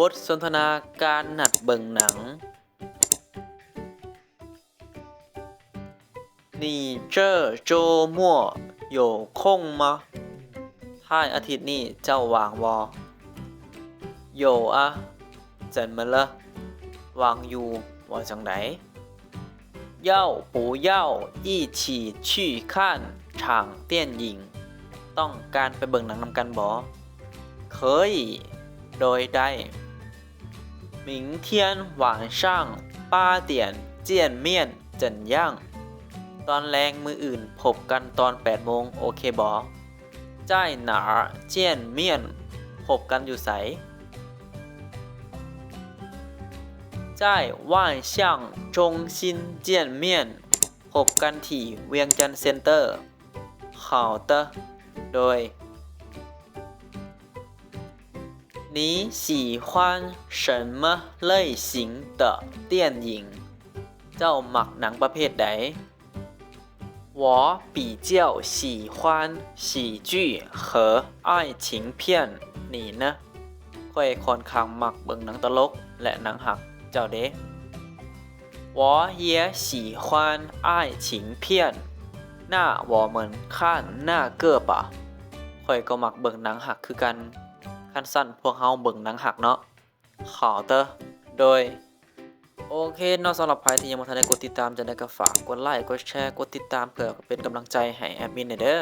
ບົດສົນທະນາການນັດເບິ່ງໜັງ. 你这周末有空吗? ທ້າຍອາທິດນີ້ເຈົ້າວ່າງບໍ່? 有啊，怎么了? ວ່າງຢູ່ ວ່າຈັ່ງໃດ? 要不要一起去看场电影? ຕ້ອງການໄປເບິ່ງໜັງນຳກັນບໍ່? 可以 ໂດຍໄດ້. 明天晚上八点见面怎样? ຕອນແລງມື້ອື່ນພົບກັນຕອນແປດໂມງ ໂອເຄບໍ່? 在哪儿见面? ພົບກັນຢູ່ໃສ? 在万象中心见面. ພົບກັນທີ່ວຽງຈັນເຊັນເຕີ. 好的 ໂດຍ. 你喜欢什么类型的电影? ເຈົ້າມັກໜັງປະເພດໃດ? 我比较喜欢喜剧和爱情片，你呢? ຂ້ອຍຂ້ອນຂ້າງມັກເບິ່ງໜັງຕະຫຼົກ ແລະ ໜັງຮັກ. ເຈົ້າເດ? 我也喜欢爱情片，那我们看那个吧。 ຂ້ອຍກໍມັກເບິ່ງໜັງຮັກຄືກັນ. ຄັນຊັ້ນພວກເຮົາເບິ່ງໜັງຮັກເນາະ. 好的 ໂດຍ. ໂອເຄເນາະ, ສຳລັບໃຜທີ່ຍັງບໍ່ທັນໄດ້ກົດຕິດຕາມ ຈັ່ງໃດກໍຝາກກົດໄລ ກົດແຊ ກົດຕິດຕາມ ເພື່ອເປັນກຳລັງໃຈໃຫ້ແອດມິນແດ່ເດີ.